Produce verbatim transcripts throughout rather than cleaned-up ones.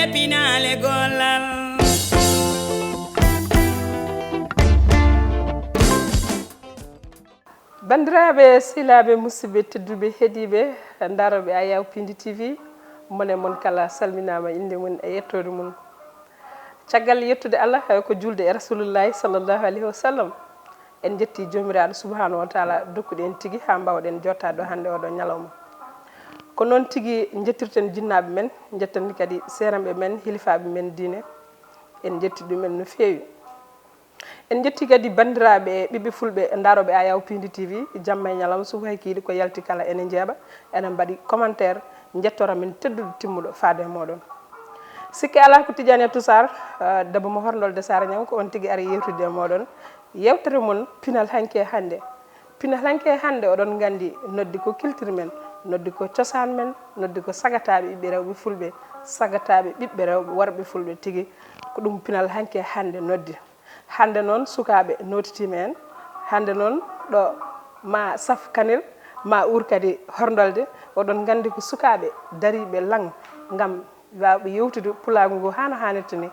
Pinale gollal. Banndiraaɓe, sehilaaɓe, musidɓe tedduɓe, heɗiiɓe, ndarooɓe Ayaw Pindi T V, mon e mon kala salminaama, innde mum e yettoode mum. Caggal yettude Allah, ko juulde e Rasulullaahi sallallaahu alayhi wa sallam, en njettii Joomiraaɗo subhaanahu wa taala dokkuɗo en tigi haa mbaawɗen jottaade ɗo hannde ooɗoo ñalawma. Ko noon tigi njettirten jinnaaɓe men, njetten kadi seeranɓe men, hilifaaɓe men diine, en njettii ɗum en no feewi. En njettii kadi banndiraaɓe ɓiɓɓe fulɓe ndarooɓe Ayaw Pindi T V, jamma e ñalawma, subaka e kikiiɗe ko yalti kala ene njeeɓa, ene mbaɗi commentaire, njettoora men tedduɗo timmuɗo faade e mooɗon. Sikke alaa ko Tidiane Toussar, eh, debbo mo Horndolde Saare Ñaŋ, ko oon tigi ari yeewtude e mooɗon. Yeewtere mon pinal hanki e hannde. Pinal hanki e hannde, oɗon nganndi, noddi ko culture men, noddi ko cosaan men, noddi ko sagataaɓe ɓiɓɓe rewɓe fulɓe, sagataaɓe ɓiɓɓe rewɓe worɓe fulɓe tigi. Ko ɗum pinal hanki e hannde noddi. Hannde noon sukaaɓe nootitiima en. Hannde noon ɗo ma saf kanel, ma uur kadi horndolde. Oɗon nganndi ko sukaaɓe dariiɓe laŋ ngam waawɓe yeewtude pulaagu ngu haa no haanirta ni,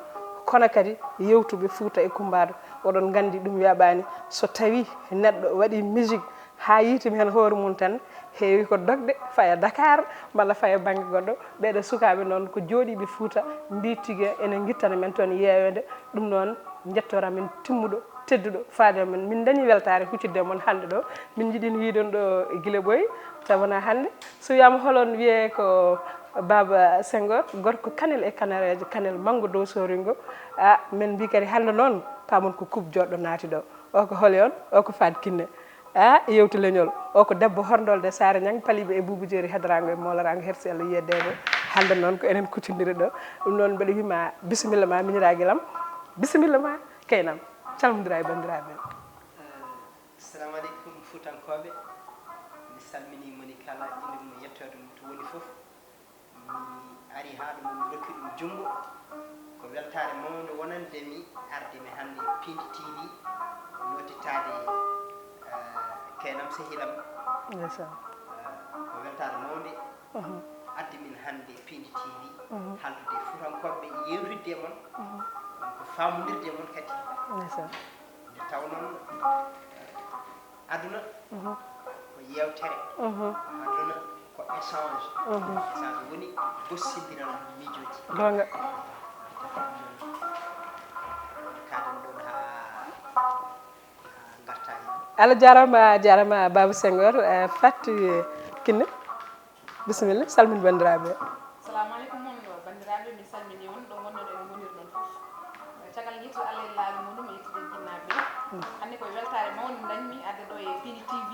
kono kadi yeewtuɓe Fuuta e Kummbaadu. Oɗon nganndi ɗum weeɓaani. So tawii neɗɗo waɗii musique haa yiitima heen hoore mum tan, heewi ko dogde faya Dakar malla faya bannge goɗɗo. Ɓeeɗo sukaaɓe noon ko jooɗiiɓe Fuuta, mbii tigi ene ngittana men toon yeeweende. Ɗum noon, njettoora men timmuɗo, tedduɗo, faade men. Min dañi weltaare huccitde e mon hannde ɗo. Min njiɗino yiide on ɗo gila ɓooy. Tawa wonaa hannde. So wiyaama hol on wiyee ko Baaba Senghor, gorko kanel e kanareejo, kanel manngo dow sooringo. A, min mbii kadi hannde noon, paamon ko coupe jooɗɗo naati ɗo. O ko holi on? O ko Faat Kinne. A, yewti leñol. O ko debbo Horndolde Saare Ñaŋ, paliiɓe e Buubu Jeeri, heddoraango e mooloraango, hersi Allah wiyee deego. Hannde noon ko enen kuccondiri ɗo. Ɗum noon mbeɗa wiima bisimilla ma miñiraaguel am. Bisimilla ma keynam. Calmondira e banndiraaɓe. Assalamu aleykum Fuutankooɓe. Mi salminii moni kala, innde mum e yettoode mum to woni fof. Mi arii haa ɗo, mi rokki ɗum junngo. Ko weltaare mawnde wonande mi arde mi hannde e Pindi T V, nootitaade, eh, keenam, sehilam. Ndeysaan. Eh, ko weltaare mawnde addi min hannde e Pindi T V, haaldude e Fuutankooɓe, yeewtidde e mon, ko faamondirde e mon kadi. Ndeysaan. Nde tawnoo, eh, aduna ko yeewtere. Aduna ko échange. Échange woni gossindiral miijooji. Goonga. Kaaden ɗoon haa ngartaa heen. Allah jaaraama, a jaaraama Baaba Senghor. Eh, Faty Kinne, bisimilla, salmin banndiraaɓe. Salamu aleykum mon, banndiraaɓe, min salminii on ɗo ngonɗon e ɗo ngonirɗon fof. Caggal yettude Allah e laabi muɗum e yettude jinnaaɓe ɓe. Hannde ko weltaare mawnde ndañmi arde ɗo e Pindi T V.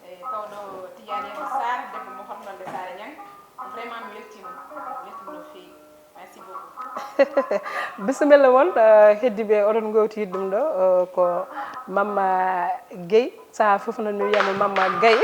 E tawɗo Tidiane Yero Sarr, debbo mo Horndolde Saare Ñaŋ. Vraiment mi weltiima, mi weltiima no feewi. Merci beaucoup. Bisimilla mon, eh, heddii ɓe, oɗon ngowti yiɗde ɗum ɗo, eh, ko Mamma Guèye. Sahaa fof noon mi wiyatma Mamma Gaye.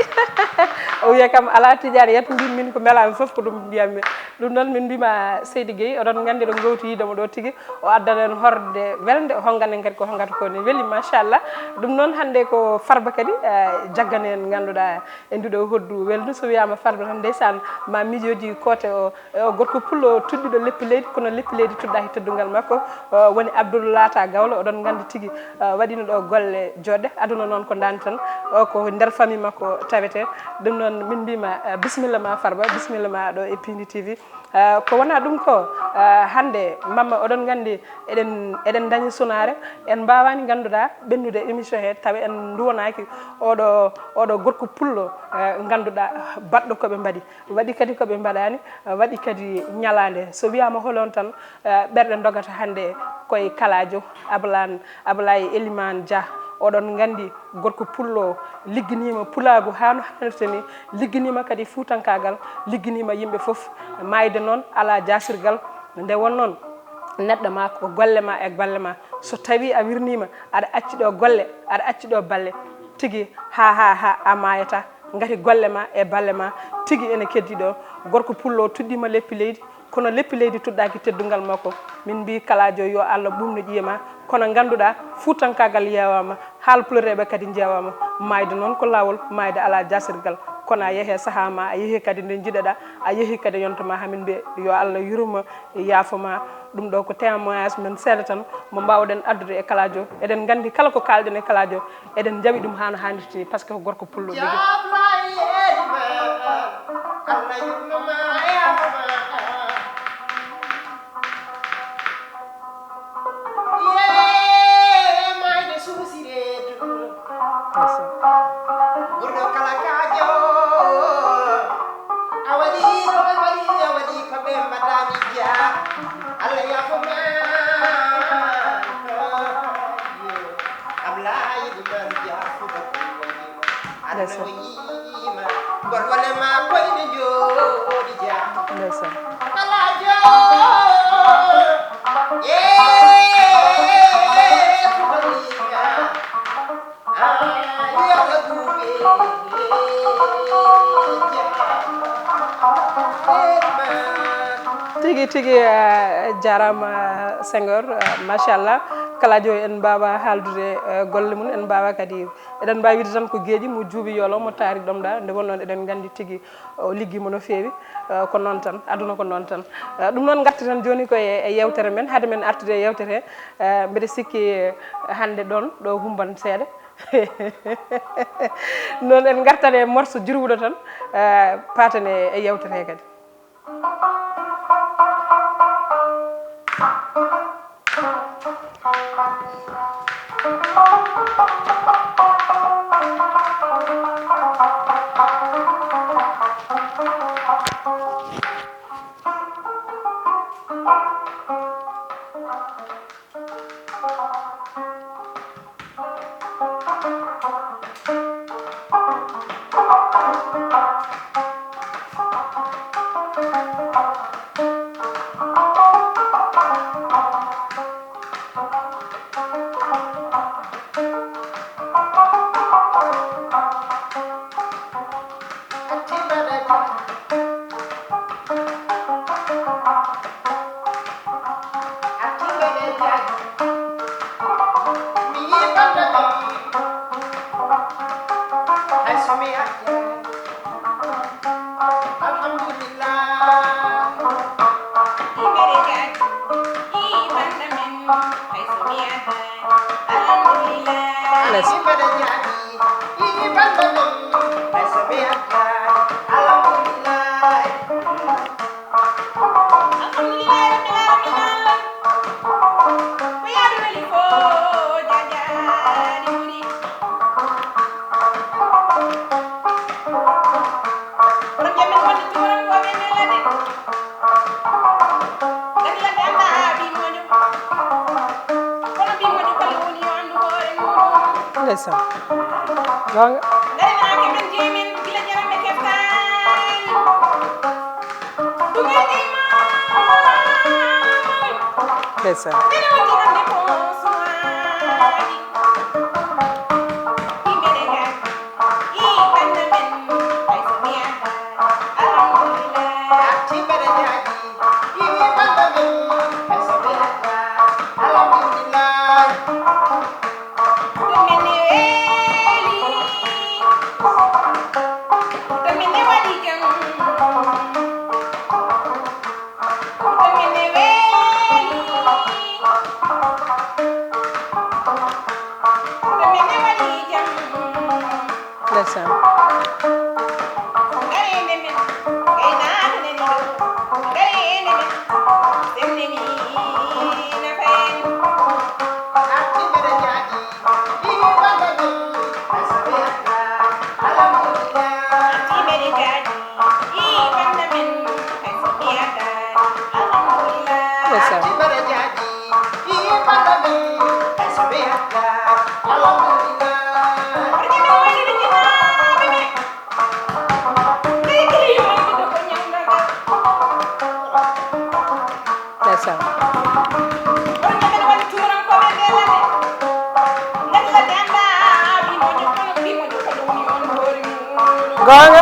O wiya kam alaa Tidiane yetto mbimi min ko mbelami fof ko ɗum mbiyatmi. Ɗum noon min mbima Seydi Gueye, oɗon nganndi ɗo ngowti yiide mo ɗo tigi. O addana en horde welde, o honggan en kadi ko hongata ko ne weli machallah. Ɗum noon hannde ko Farba kadi, eh, jaggani en ngannduɗaa e nduɗo hoddu weldu. So wiyama Farba tan ndeysaan ma mijoji koote o E o gorko pullo tuɗɗiɗo leppi leydi, kono leppi leydi tuɗɗaki teddungal makko, o woni Abdoul Lata Gawlo, oɗon nganndi tigi, eh, waɗino ɗo golle joɗɗe. Aduna noon ko dande tan, o ko nder famille makko tawete. Ɗum noon min mbima, eh, bisimilla ma Farba, bisimilla ma ɗo e Pindi T V. Eh, ko wona ɗum ko, eh, hannde Mamma oɗon nganndi eɗen, eɗen dañi sunaare, en mbawani ngannduɗaa ɓennude émission he tawa en nduwanaki oɗo, oɗo gorko pullo, eh, ngannduɗaa baɗɗo ko ɓe mbaɗi. Waɗi kadi ko ɓe mbaɗani, waɗi kadi ñalaande. So wiyaama hol on tan, eh, ɓerɗe ndogata hannde koye Kalaajo Ablaan, Ablaye Elimane Dia. Oɗon nganndi gorko pullo ligginiima pulaagu haa no haanirta ni, ligginiima kadi fuutankaagal, ligginiima yimɓe fof. Maayde noon alaa jaasirgal. Nde won noon neɗɗo ma ko golle ma e balle ma. So tawii a wirniima, aɗa acci ɗo golle, aɗa acci ɗo balle, tigi haa, haa, haa a maayataa. Ngati golle ma e balle ma tigi ene keddii ɗo. Gorko pullo tuɗɗiima leppi leydi, kono leppi leydi tuɗɗaaki teddungal makko. Min mbii Kalaajo yo Allah ɓuuɓnu ƴiye ma, kono ngannduɗaa fuutankaagal yeewaama, Haal Pulareeɓe kadi njeewaama, maayde noon ko laawol, maayde alaa jaasirgal. Kono a yehii e sahaa ma, a yehii kadi nde njiɗaɗaa, a yehii kadi e yonta ma, haa min mbiya yo Allah yurmo, yaafo ma. Ɗum ɗo ko témoignage men seeɗa tan mo mbaawɗen addude e Kalaajo. Eɗen nganndi kala ko kaalɗen e Kalaajo, eɗen njaɓi ɗum haa no haanirta ni, parce que ko gorko pullo tigi. Yee, maayde suusireedu. Ndeysaan. Ɓurɗo kala kaajo. A waɗi ko ɓe mbaɗi, a waɗi ko ɓe mbaɗani ja. Allah yaafo ma. Ablaye Duman ja, fuɗo ko woni. Ndeysaan. Ndeysaan. Tigi, tigi, eh, jaaraama, Senghor, eh, machallah. Kalaajo en mbaawa haaldude, eh, golle mum, en mbaawa kadi, eɗen mbaawi wiide tan ko geeƴi mo juubi yoolo, mo taari ɗomɗa. Nde wonnoon eɗen nganndi tigi o liggiima no feewi. Eh, ko noon tan, aduna ko noon tan. Eh, ɗum noon, ngarten jooni ko e, e yeewtere men. Hade men artude e yeewtere he, eh, mbeɗa sikki, eh, hannde ɗoon ɗo humban seeɗa. Noon en ngartan e morso jurwuɗo tan, eh, paaten e, e yeewtere he kadi. Ndeysaan. Goonga. Ndeysaan. Ndeysaan. Ndeysaan. Ndeysaan. Goonga.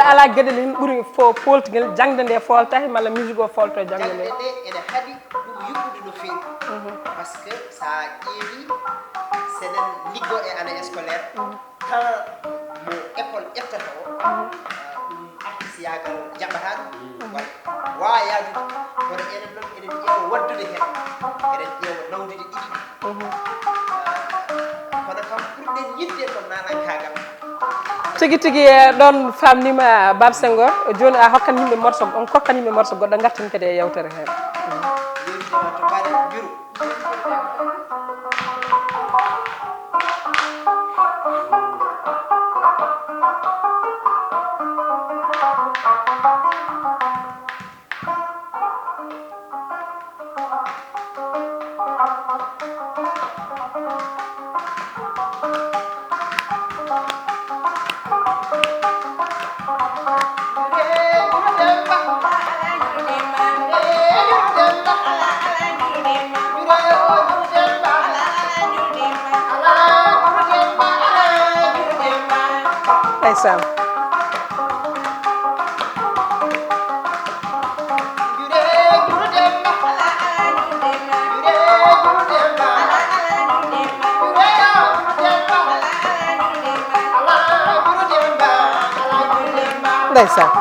mbele alaa geɗel heen ɓuri fo pooltugel, jaŋde nde fooltaaki malla musique o foolto jaŋde nde? Jaŋde nde ene haɗi ɗum yuɓɓude no feewi. Parce que so a ƴeewi seɗen liggo e année scolaire, temps mo école ƴettata o, ɗum artiste yaagal jaɓata ɗum walla waawa yaadude. Kono enen noon eɗen ƴeewa waɗdude heen, eɗen ƴeewa nawdude ɗiɗi ɗi. Kono kam ɓurɗen yiɗde ko naanankaagal. Tigi tigi, eh, ɗon famnima Baba Senghor. Joni a hokkan yimɓe morso, on kokkan yimɓe morso goɗɗo, garten kadi e yewtere he. Yewtere to bare juru. Ndeysaan. Ndeysaan.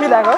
Mbiɗa ko?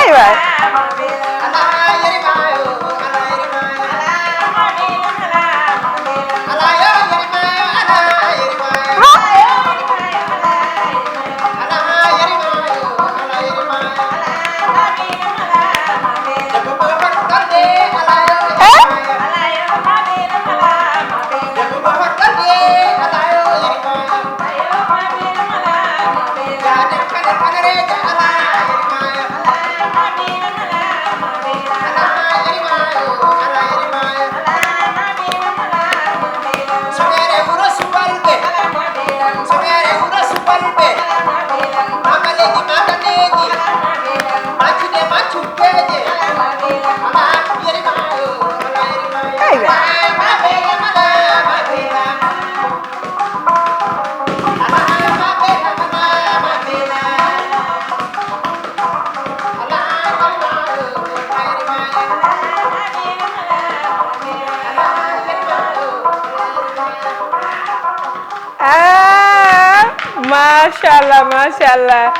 Eywa. Ah, machallah, machallah.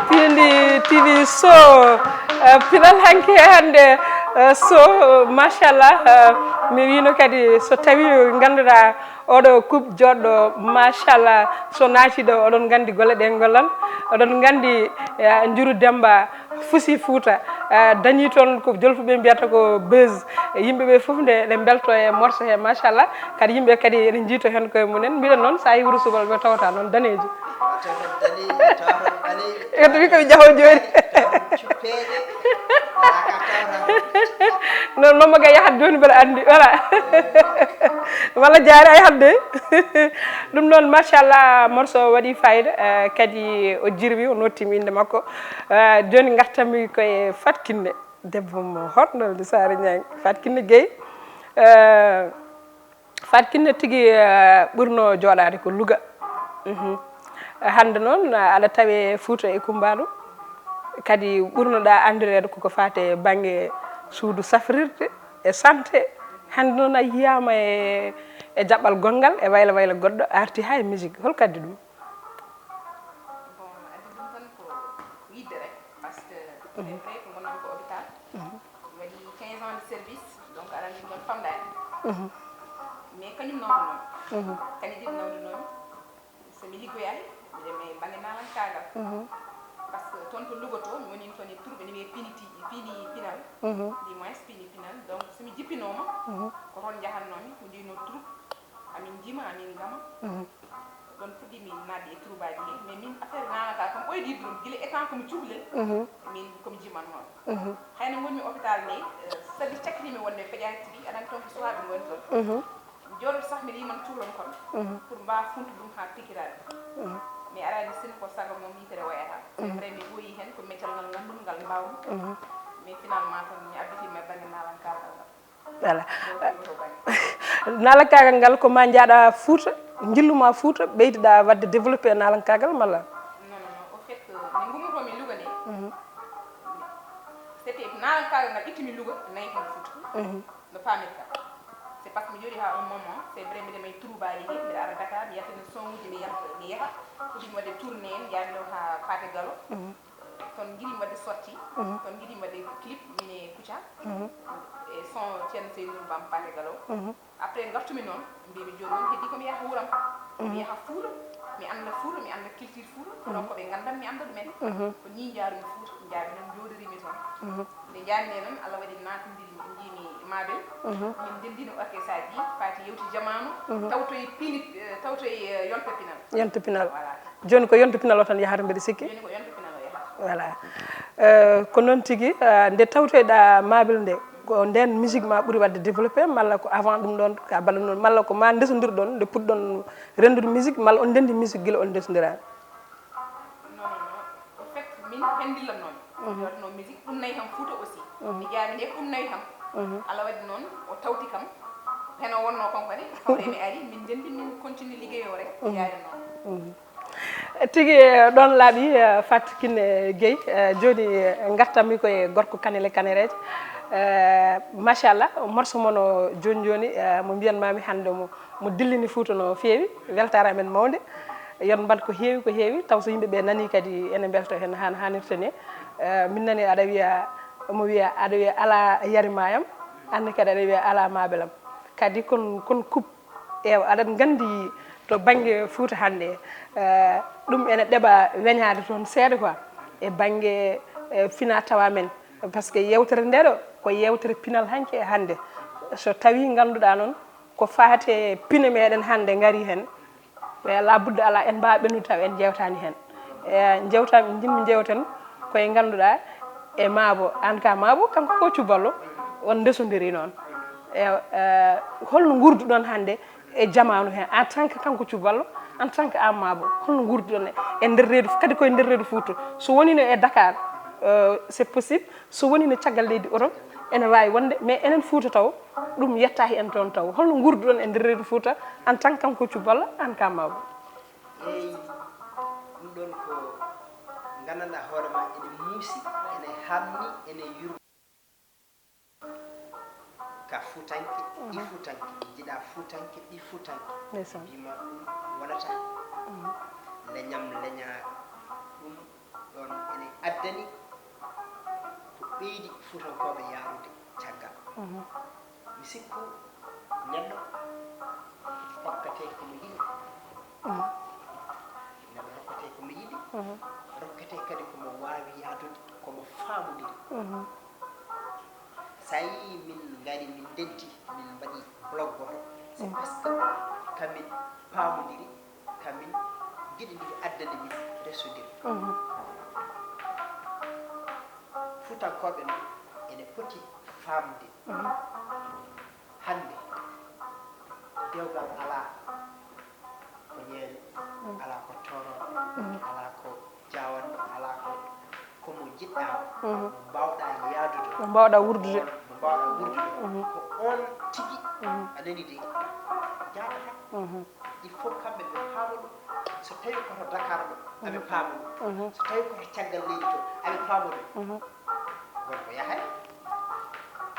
Pindi T V Show, eh, pinal hanki e hannde, eh, so, machallah, eh, mi wino kadi so tawi ngannduɗaa oɗo couple joɗɗo, machallah, so naati ɗo, oɗon nganndi golle ɗe ngollan, oɗon nganndi, eh, Njuru Demba, Fusi Fuuta, eh, dañi toon ko Jolfuɓe mbiyata ko buzz. E yimɓe ɓe fof nde, nde mbelto e morceau he, machallah. Kadi yimɓe kadi ene njiito heen koye mumen. Mbiɗen noon, so a yii Wuro Subal ɓe tawata noon daneejo. Tawa tan daneejo, tawa tan ɓaleejo, e to wi ko mi jaho jooni. Tawa tan cuppeeɗe, wala ka tawata. Noon Mama Gaye yahat jooni mbeɗa anndi, voilà. Walla jaari a yahat de. Ɗum noon, machallah, morceau waɗi fayida, eh, kadi o jirwi, o nottima innde makko. Eh, jooni ngartanmi koye Fat Kinne, debbo mo horɗo Saare Ñaŋ, Fat Kinne Gueye. Eh, Fat Kinne tigi, eh, ɓurno jooɗaade ko Louga. Mhm. Hannde noon, eh, aɗa tawe Fuuta e Kumbaalu. Kadi ɓurnoɗaa anndireede koko faati e bannge suudu safrirde e santé. Hannde noon a yiyaama e, e jaɓɓal gonngal, e wayla wayla goɗɗo, a arti haa e musique. Hol ko addi ɗum? Bon, addi ɗum tan ko yiɗde rek, parce que c'est vrai ko ngonanmi ko hôpital. Mi waɗi quinze ans de service, donc aɗa anndi ɗum ɗon famɗaani. Mais kañum nawdunoomi. Kadi jiɗi nawdunoomi. So mi liggoyaali, miɗen e bannge naalankaagal. Par ce que toon to Louga to, mi woni toon e troupe ene wiyee Pini Ti-, Pini Pinal. Du moins, Pini Pinal. Donc, so mi jippinooma, ko toon njahannoomi, ko ndino troupe. Amin njima, amin ngama. Ɗoon puɗɗiimi naatde e troupeaaji he. Mais min, affaire naalankaagal kam ɓooydiiɗo ɗum, gila étant ko mi cukalel, min ko mi jimannooɗo. Hay no ngonmi hôpital ne, eh, sabi cakkitiimi wonde pédiatrie, aɗa anndi toon ko sukaaɓe ngoni toon. Jooɗoto sax mbiɗa yima cukalon kon. Pour mbaawa funtu ɗum haa pikiraa ɗum. Mais aɗa anndi sinno ko sago mum yitere wayata. C'est vrai, mi ɓooyi heen, ko meccal ngal nganndumi ngal mbaawmi. Mais finalement tan mi abbitiima e bannge naalankaagal ngal. Voilà. Ɗo ko bannge. Naalankaagal ngal ko ma njaaɗa Fuuta, njillu ma Fuuta, ɓeydiɗa waɗde développé e naalankaagal malla? Non, non, non. Au fait, euh, min ngummotoo min Louga ne. C'était naalankaagal ngal ittimi Louga, nayi kam Fuuta. No paamirta. C'est parce que mi jooɗi haa un moment, c'est vrai, mbiɗa may troupeaaji he, mbiɗa ara Dakar, mi yaltina son uji, mi yalta, mi yaha. Puɗɗiimi waɗde tournée en, njaami ɗo haa Paate Galo. Toon ngiɗimi waɗde sortie. Toon ngiɗimi waɗde clip, min e Kouthia. E son Ceerno Seydou Nour Bam Paate Galo. Après ngartumi noon, mbimi jooni noon heddii ko mi yaha wuuram. Mi yaha Fuuta, mi annda Fuuta, mi annda culture Fuuta, kono ko ɓe nganndan mi annda ɗumen. Ko nii njaarumi Fuuta, njaami noon njooɗoriimi toon. Nde njaami nde noon, Allah waɗi naatondiri, njiimi Mabel. Min ndenndino orchestre aji, faati yewti jamaanu, tawtoyi Pini, eh, tawtoyi, eh, Yonta Pinal. Yonta Pinal. Voilà. Jooni ko Yonta Pinal o tan yahata, mbeɗa sikki. Jooni ko Yonta Pinal o yahata. Voilà. Eh, ko noon tigi, eh, nde tawtoyɗa Mabel nde, ko ndeen musique ma ɓuri waɗde développé, malla ko avant ɗum ɗoon ka balla noon, malla ko ma ndesondirɗon nde puɗɗon renndude musique, malla on ndenndi musique gila on ndesondiraani? Non, non, non. Au fait, min heen ndillannoomi. Mi waɗno musique, ɗum nayi kam Fuuta aussi. Mi jaami nde ko ɗum nayi kam. Allah waɗi noon, o tawti kam. Heno wonno kon kadi, hawre mi ari, min ndenndi, min continue liggeyoo rek, yaari noon. Tigi, eh, ɗoon laaɓi, eh, Fatou Kiné Gueye, eh, jooni, eh, ngartanmi ko e gorko Kanele Kanereejo. Eh, machallah, morceau mon o jooni jooni, eh, mo mbiyanmaami hannde mo, mo dillini Fuuta no feewi, weltaare amen mawnde. Yon mbaɗ ko heewi, ko heewi, taw so yimɓe ɓe nanii kadi ene mbelta heen haa no haanirta ni. Eh, min nani aɗa wiya, omo wiya aɗa wiya alaa yarimaayam, aan ne kadi aɗa wiya alaa maabelam. Kadi kon, kon coupe, ewa, aɗa nganndi to bannge Fuuta hannde, eh, ɗum ene ɗeɓa weñaade toon seeɗa quoi, e bannge, eh, fina tawa men. Par ce que yeewtere nde ɗo, ko yeewtere pinal hanki e hannde. So tawii ngannduɗaa noon, ko faati e pine meɗen hannde ngari heen, e alaa budde alaa, en mbaawa ɓennude taw en njeewtaani heen. E, njeewtaami, njiɗmi njeewten koye ngannduɗaa e Maabo, aan ka Maabo, kanko ko Cuballo, on ndesondiri noon. E, e, holno nguurduɗon hannde e jamaanu heen, en tant que kanko Cuballo, en tant que aan Maabo, holno nguurduɗon e, e nder reedu, kadi koye nder reedu Fuuta? So woniino e Dakar, euh, c'est possible, so woniino caggal leydi Europe, ene waawi wonde, mais enen Fuuta taw, ɗum yettaaki en toon taw. Holno nguurduɗon e nder reedu Fuuta en tant que kanko Cuballo, aan ka Maabo? Eey, ɗum ɗoon ko nganndanɗaa hoore ma, ene muusi, ene haamni, ene yurmi. Ka Fuutanke, ɗi Fuutanke, jiɗa Fuutanke, ɗi Fuutanke. Ndeysaan. Mbima ɗum wonata. Leñam leña ɗum ɗoon ene addani ko ɓeydi Fuutankooɓe yaarude caggal. Mi sikku neɗɗo rokkete ko mo yiɗi. Neɗɗo rokkete ko mo yiɗi, rokkete kadi ko mo waawi yaadude, ko mo faamodiri. So a yii min ngari, min ndenti, min mbaɗi blog gooto, c'est parce que kamin paamodiri, kamin ngiɗi ndiri addani min resodiri. Fuutankooɓe noon ene poti faamde. Hannde, dewgal alaa ko ñeeño, alaa ko toorooɗo, alaa ko jaawanɗo, alaa ko, ko mo njiɗɗaa, mo mbaawɗaa yaadude, mo mbaawɗaa wurdude, mo mbaawɗaa wurdude, ko oon tigi a nani de, jaabata. Il faut kamɓe ɓe paama ɗum. So tawii ko to Dakar ɗo, aɓe paama ɗum. So tawii ko to caggal leydi to, aɓe paama ɗum. Won ko yahay.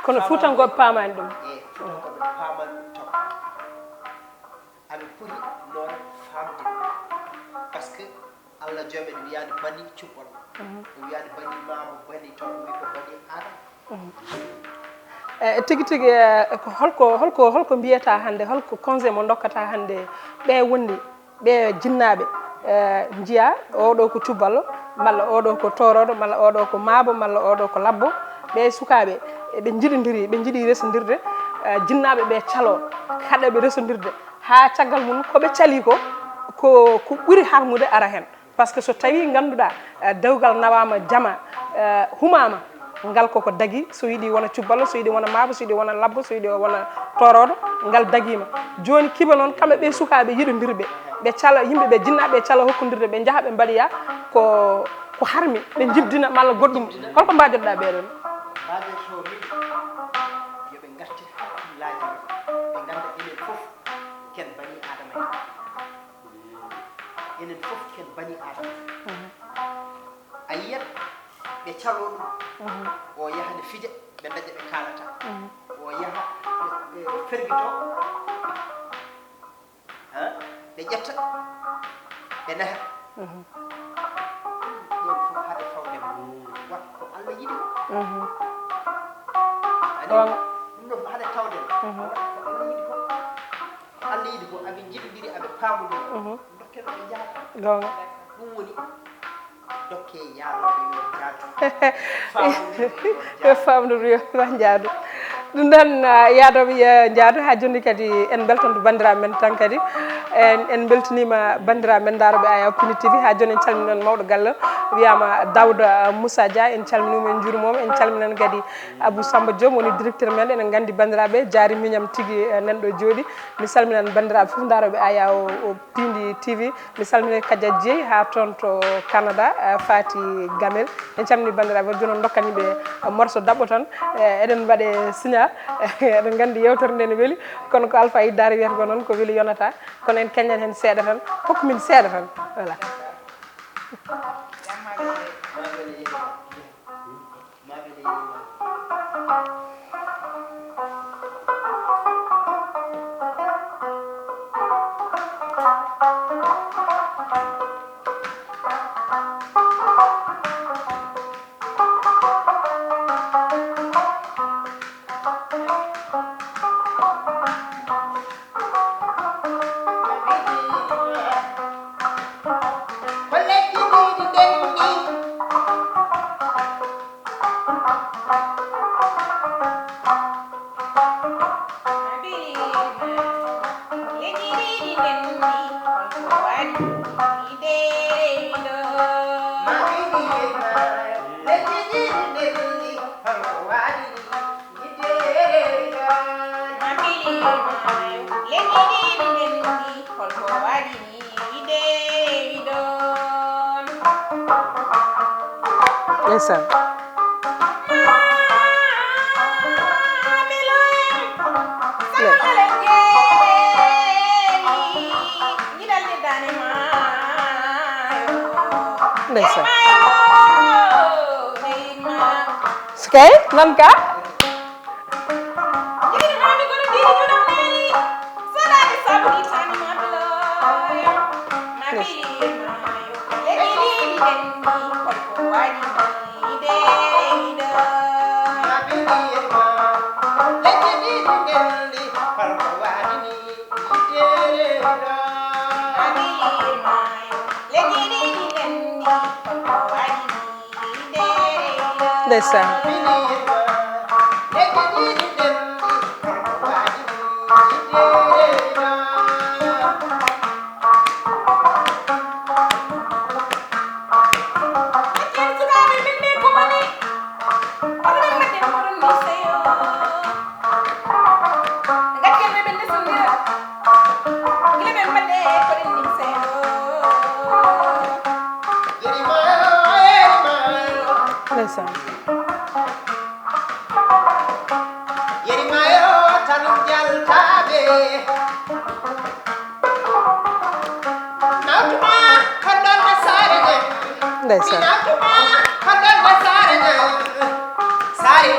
Kono Fuutankooɓe paamaani ɗum. Eey, Fuutankooɓe paamaani ɗum taw. Aɓe poti noon faamde ɗum. Par ce que Allah Joomi en wiyaani bani Cuballo. O wiyaani bani Maabo, bani taw, o wi ko bani Aadama. E tigi tigi, e, ko holko, holko, holko mbiyata hannde, holko conseil mo ndokkata hannde ɓe wondi, ɓe jinnaaɓe, e, njiya oɗo ko cubballo, malla oɗo ko toroɗo, malla oɗo ko maabo, malla oɗo ko labbo? Ɓe sukaaɓe, ɓe njiɗindiri, ɓe njiɗi resondirde, e, jinnaaɓe ɓe calo, kaɗa ɓe resondirde, haa caggal mum ko ɓe cali ko, ko, ko ɓuri harmude ara heen. Par ce que so tawii ngannduɗaa, eh, dewgal nawaama, jama, eh, humaama, ngal koko dagi, so yiɗi wona cubballo, so yiɗi wona maabo, so yiɗi wona labbo, so yiɗi wona toroɗo, ngal dagiima. Jooni kiba noon, kamɓe ɓe sukaaɓe yiɗondirɓe, ɓe cala yimɓe ɓe, jinnaaɓe ɓe cala hokkondirde, ɓe njaha ɓe mbaɗoya ko, ko harmi, ɓe njibdina malla goɗɗum. Holko mbaajotoɗaa ɓee ɗoon? Mbaajoto min yo ɓe ngartir hakkillaaji maɓɓe, ɓe ngannda enen fof ken banii Aadama en. Enen fof ken banii Aadama. A yiyat ɓe caloo ɗum. O yaha ne fija, ɓe ndaña ɓe kaalata. O yaha ɓe, ɓe fergito. Ha? Ɓe ƴetta, ɓe naha. Ɗum ɗon fof haɗe fawde mo. Wat ko Allah yiɗi ko. Ani, ɗum ɗon fof haɗe tawde mo. Wat ko Allah yiɗi ko. Ko Allah yiɗi ko, aɓe njiɗondiri, aɓe paamondiri. Dokken ɓe njaha. Goonga. Ɗum woni dokke yaadooɓe yo njaadu. Faamondiri yo njaadu. Faamondiri yo njaadu. Ɗum ɗon, ah, yaadooɓe yo njaadu. Haa jooni kadi en mbeltanto banndiraaɓe men tan kadi. En, en mbeltaniima banndiraaɓe men ndaarooɓe Aya Pini T V. Haa jooni en calminan mawɗo galle o, wiyaama Daouda Moussa Dia. En calminiima, en njuuriima mo. En calminan kadi Abou Samba Diom woni directeur men. Eɗen nganndi banndiraaɓe jaari miñam tigi, eh, nanɗo jooɗi. Mi salminan banndiraaɓe fof ndaarooɓe Aya o, o Pindi T V. Mi salmini Kadia Dieye haa toon to Canada, eh, Fati Gamel. En calmini banndiraaɓe, jooni on ndokkan yimɓe, eh, morceau daɓɓo tan. Eh, eɗen mbaɗe signal. Eɗen nganndi yewtere nde ne weli, kono ko Alpha Iddaare wiyata ko noon, ko weli yonata. Kono en keñan heen seeɗa tan, hokku min seeɗa tan. Voilà. Ndeysaan. Ndeysaan. Sikay, nan ka? Ndeysaan. Ndeysaan. Yeri mayo tanum jaltaɓe. Nawtuma ko ɗon e saare nde. Ndeysaan. Mi nawtuma ko ɗon e saare nde. Saare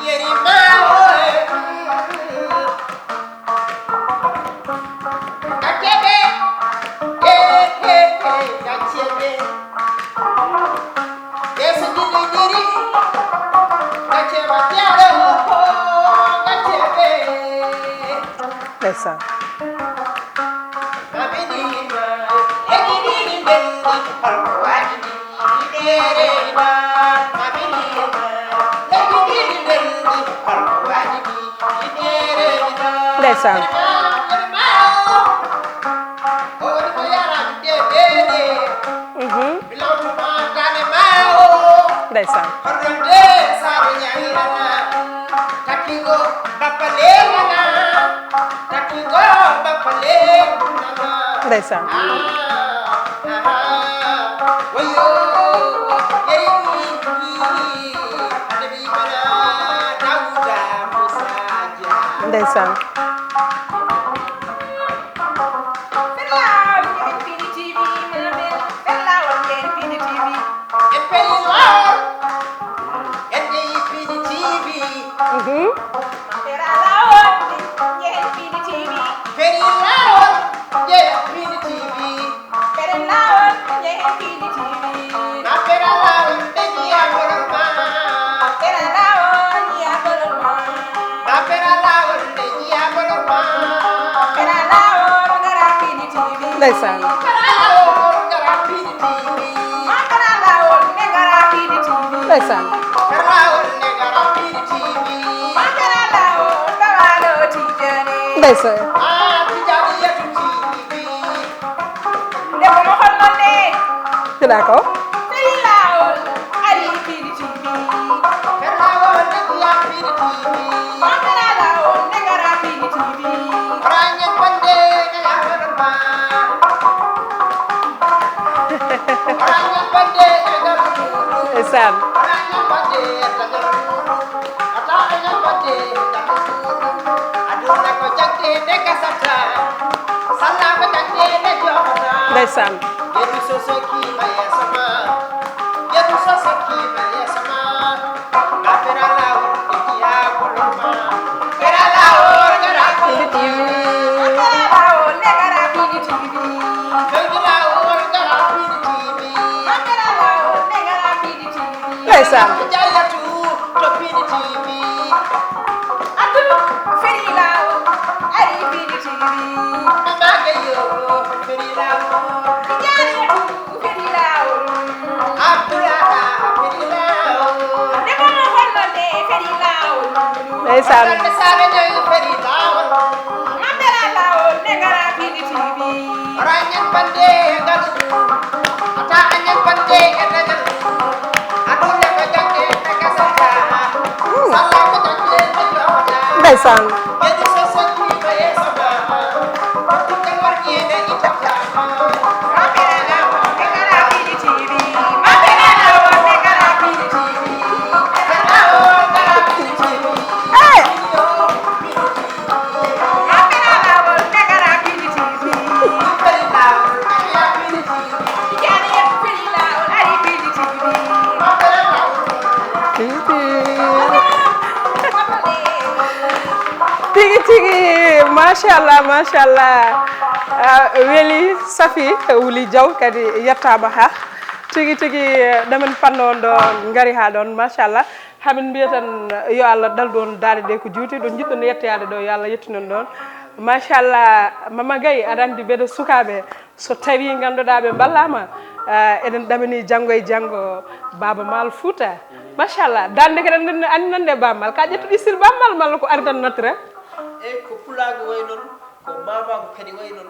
yeri mayo. Gaccebe, eh, eh, eh, gaccebe. Yesu jididiri, gaccebe tiare ho ho. Ndeysaan. Ndeysaan. Mhm. Ndeysaan. Ndeysaan. Ndeysaan. Mhm. Ndeysaan. Ndeysaan. Ndeysaan. Mbiɗa ko? Ndeysaan. Ndeysaan. Ndeysaan. Ndeysaan. Ndeysaan. Tigi tigi, machallah, machallah. Ah, weli, safi, wuli jaw kadi yettama ha. Tigi tigi, ɗamen panno on ɗo, ngari ha ɗon, machallah. Hamin mbiya tan, yo Allah ɗaldu on daaɗe ɗe ko juuti, ɗo jiɗɗon yettoyaade ɗo, yo Allah yettin on ɗon. Machallah, Mama Gaye, aɗa andi mbeɗa sukaɓe. So tawi ngannduɗaa ɓe mballaama, ah, eɗen ɗamini janngo e janngo Baaba Maal Fuuta. Machallah, dande kadi andi nande Baaba Maal. Ka ƴettuɗo style Baaba Maal malla ko ari tan naturel? Eyyi, ko pulaagu wayi noon, ko maamaagu kadi wayi noon.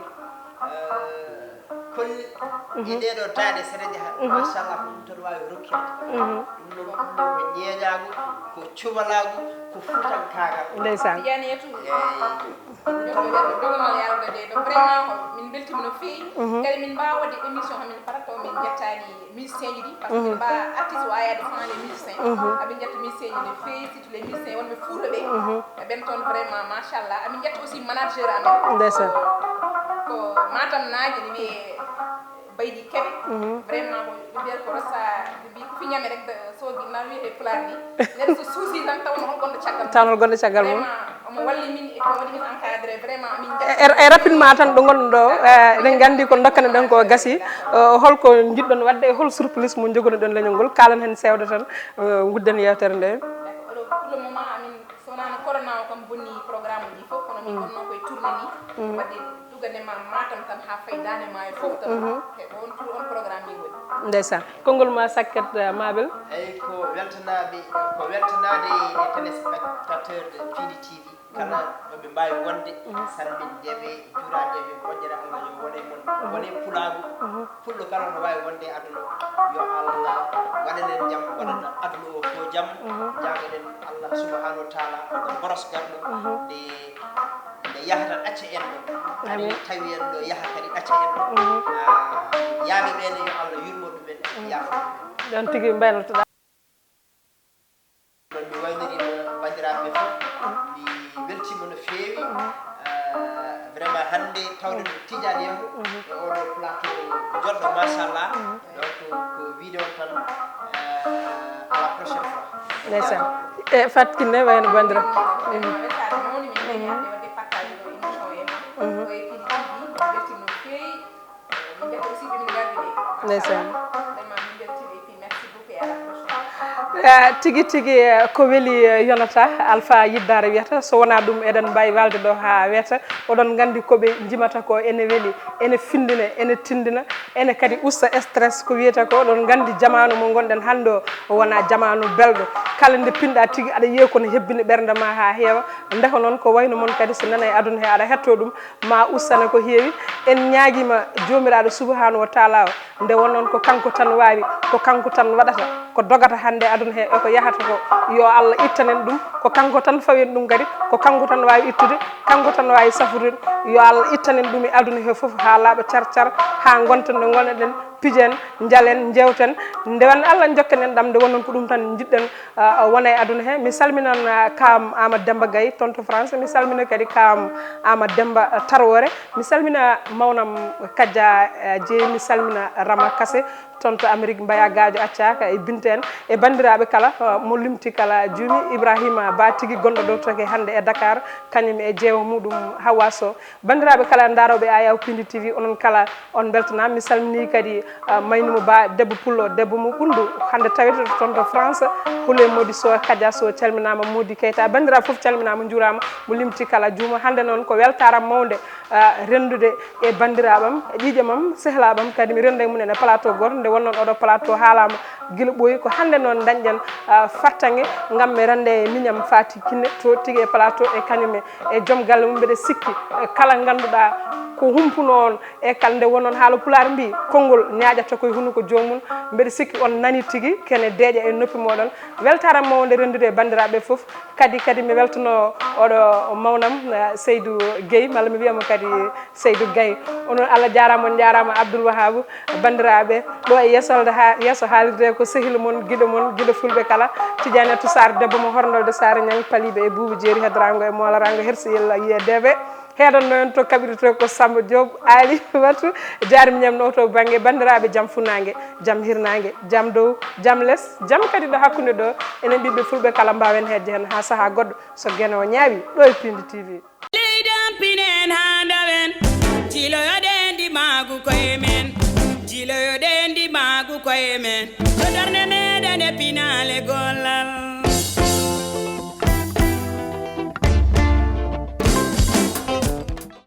Eh, kolli e ɗee ɗoo daaɗe so ɗe njaha, machallah, ko ɗum tan waawi rokkirde. Ɗum noon, ɗum ɗoo ko ñeeñaagu, ko cubalaagu, ko fuutankaagal. Ndeysaan. Tijaani Yatu. Eyyi. Jokkere jogomal yaltude ɗo, vraiment ko min mbeltiima no feewi. Kadi min mbaawa waɗde émission hamin para taw min njettaani musicien ji ɗi, parce que min mbaa artiste o ayaade sans les musiciens. Amin njetta musicien ji no feewi, surtout les musiciens wonɓe Fuuta ɓe. E ɓen toon vraiment machallah. Amin njetta aussi manager amen. Ndeysaan. Ko Matam naajo ne wiyee Baydi Kebe. Vraiment ko ɓe mbiyata ko Rossa, ɓe mbi ko fi ñame rek, so ginnaaw wiyete pulaar ni. Neɗɗo so suusi tan taw no hol gonɗo caggal mum. Taw no hol gonɗo caggal mum. Vraiment, omo walli min e ko waɗi min encadré. Vraiment, min e, e, e rapidement tan ɗo gonɗon ɗo, eh, eɗen nganndi ko dokkano ɗen ko gasi. Eh, holko njiɗɗon waɗde e hol surprise mo jogonoɗon leñol ngol? Kalan hen seeɗa tan, eh, ngudden yewtere nde. D'accord. Alors, pour le moment, amin, so wonaa no corona o kam bonni programme ji fof, kono Kono noon koye tourné ni, waɗi ɗugane ma Matam tan haa fayi daande maayo fof tan. He ɗoon tour on programme ni woni. Ndeysaan, konngol ma sakket, eh, Mabel. Eyi, ko weltanaaɓe, ko weltanaade e téléspectateur de Pindi T V kala ɗo ɓe mbaawi wonde, salmindeɓe, juuradeɓe, moƴƴere Allah yo wone mon, wone pulaagu, pullo kala no waawi wonde e aduna, yo Allah waɗanen jam, waɗana aduna o fof jam. Ñaagoɗen Allah subhanahu wa taala no mboros garɗo nde nde yahata ɗacca en ɗo. Amin. Tawi en ɗo yaha kadi ɗacca en ɗo. Yaaɓe ɓeene yo Allah yurmo ɗumen, yaafo ɗumen. Ɗon tigi mbaynotoɗa. Noon mi wayniriima banndiraaɓe ɓe fof, mi weltiima no feewi. Vraiment hannde tawde ɗum Tidiane Yero e oɗo plateau joɗɗo machallah. Donc ko wiide on tan, à la prochaine fois. Ndeysaan. E Fatou Kiné wayno bandira. Ndeysaan. Ah, tigi tigi, eh, ko weli, eh, yonata. Alpha Yiddare wiyata, so wonaa ɗum eɗen mbaawi waalde ɗo haa weeta. Oɗon nganndi ko ɓe njimata ko ene weli, ene findina, ene tindina, ene kadi usta stress ko wiyata ko. Oɗon nganndi jamaanu mo ngonɗen hannde o, o wonaa jamaanu belɗo. Kala nde pinɗa tigi aɗa yiya kono hebbini ɓernde ma haa heewa. Ndeko noon ko wayno mon kadi so nana e aduna he aɗa hetto ɗum, ma ustane ko heewi. En ñaagiima Joomiraaɗo Subhaanahu wa Taala o, nde wonnoon ko kanko tan waawi, ko kanko tan waɗata, ko dogata hannde aduna he e ko yahata ko, yo Allah ittanen ɗum, ko kanko tan fawen ɗum kadi, ko kanko tan waawi ittude, kanko tan waawi safude ɗum. Yo Allah ittanen ɗum e aduna he fof haa laaɓa car car, haa ngonten ɗo ngonɗen, pijen, njalen, njewten, ndewen Allah jokken en ɗam, nde wonnoon ko ɗum tan njiɗɗen, ah, wona e aduna he. Mi salminan, ah, kaam Amadou Demba Gaye toon to France, mi salmina kadi kaam Amadou Demba, ah, Tarwore, mi salmina mawnam Kadja, ah, Jeey, mi salmina Rama Kase toon to Amérique, Mbaya Gadio Accaka e Binta en e banndiraaɓe kala, ah, mo limti kala juumi. Ibrahima Ba tigi gonɗo ɗo toke hannde e Dakar, kañum e jeewo muɗum Hawa Sow. Banndiraaɓe kala ndaarooɓe Ayaw Pindi T V, onon kala on mbeltanaama. Mi salminii kadi, ah, Maynuma Ba, debbo pullo, debbo mo Ɓunndu, hannde tawete to toon to France. Houleye Mody Sow, Kadia Sow calminaama, Mody Keita, banndiraaɓe fof calminaama, njuuraama, mo limti kala juuma. Hannde noon ko weltaare am mawnde, ah, renndude e banndiraaɓe am, e ƴiiƴam am, sehlaaɓe am, kadi mi rennda e mum en e plateau gooto, nde wonnoon oɗo plateau haalaama gila ɓooyi. Ko hannde noon ndañɗen, ah, fartaŋŋe ngam mi rennda e miñam Faty Kiné to tigi e plateau e kañum e e joom galle mum. Mbeɗa sikki, eh, kala ngannduɗaa ko humpuno on e kala nde wonnoon haala pulaar mbi, konngol ñaaƴata koye hunuko joomum. Mbeɗa sikki on nani tigi, kene deeƴa e noppi mooɗon. Weltaare am mawnde renndude e banndiraaɓe fof. Kadi, kadi mi weltano oɗo mawnam, eh, Seydou Guèye, malla mi wiyamo kadi Seydou Gaye. Onon Allah jaaraama, on njaaraama Abdoul Wahab. Banndiraaɓe, ɗo e yeeso, ha-, yeeso haalirde ko sehil mon, giɗo mon, giɗo fulɓe kala, Tidiane Atou Sarr, debbo mo Horndolde Saare Ñaŋ, paliiɓe e buubu jeeri, heddoraango e mooloraango, hersi yella yiyedeeɓe. Heɗonno en to kaɓirɗe to ko Samba Diop, Aly Matou, jaarmi ñamno to bannge. Banndiraaɓe, jam funnaange, jam hirnaange, jam dow, jam les, jam kadi ɗo hakkunde ɗo, enen ɓiɓɓe fulɓe kala mbaawen heedde heen haa sahaa goɗɗo, so geno o ñaawi, ɗo e Pindi T V. Leydi am pinen haa ndawen, jiiloyoɗen ndimaagu koye men, jiiloyoɗen ndimaagu koye men, so darnde meɗen e pinaale gollal.